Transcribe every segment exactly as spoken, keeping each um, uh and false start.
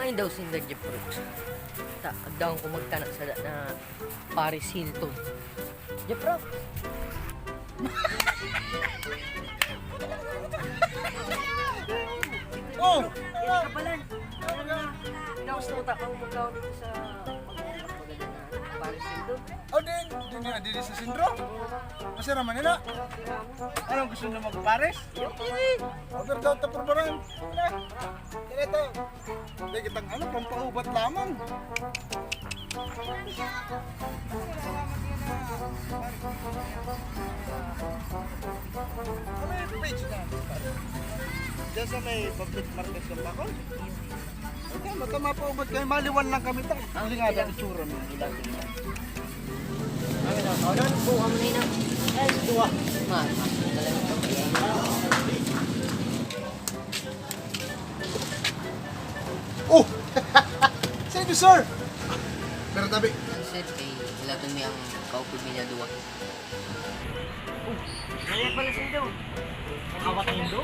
Ano daw sinda, Jeff Brooks? Ta, agdaon ko magtana sa da-, na Paris Hilton. Jeff Brooks? Oh! Yan ka pala. Gusto ko ta-, ang magkaon dito sa Paris Hilton. Oh, din, din na, din sa sentro. Masira man nila. Anong gusto nyo, magpares? Okay. Over daw, tapos ba rin? Ganito. Hindi, kitang ano, pampaubat lamang. Ano yung page na? Diyan sa may public market ng Bacol? Ito, mata mapaubat kayo, maliwan lang kami ta. Ang lingada, itsura ng ilang. Ano na, ano na, buha mo na yun, ah. Ay, duwa. Ma, ma, talaga. Oh! Sa inyo, sir! Pero tabi. Sir, kay ilaton mi ang kaupod mi na duwa. Oh, kaya pala sa inyo. Hawak nindo?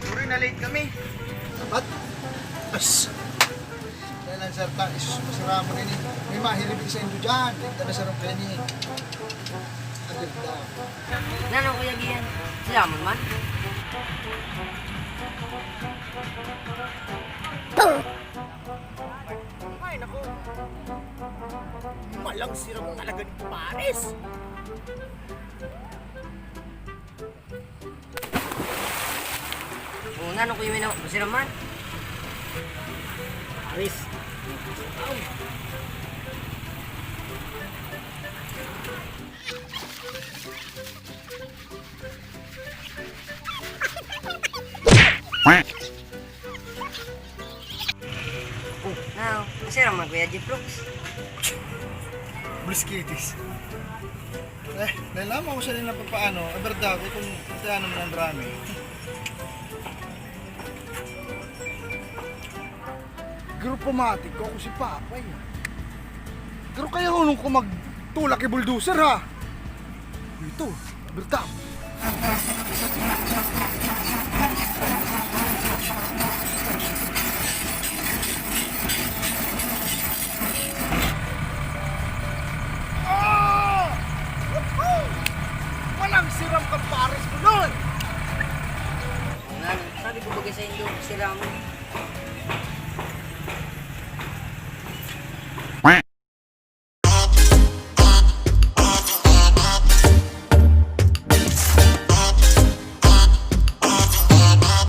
Sorry, na-late kami. Dapat? As. Dahil lang, sir, ta, isus, masarap mo na ini. May mahiribig sa inyo dyan. Dito na sarap kayo ni. Agad na. Nano, Kuya Gian? Silamon man? Ay, naku. Malang sira mo talaga ni Pares. Oo, nano, Kuya Mino? Masira man? Pares. Oh, now, masira man, Kuya Jeep Brooks. Briskitis. Eh, nalaman ko sa nila papaano. Eh, verdad, eh, kung paano man ang drama, eh. Grupo matik ko, ako si Papay. Pero kaya hunong ko magtulak kay bulldozer, ha? Ito, berta. Ah! Woohoo! Walang siram ka pares mo nun! Sabi ko, bagay sa inyo, siram.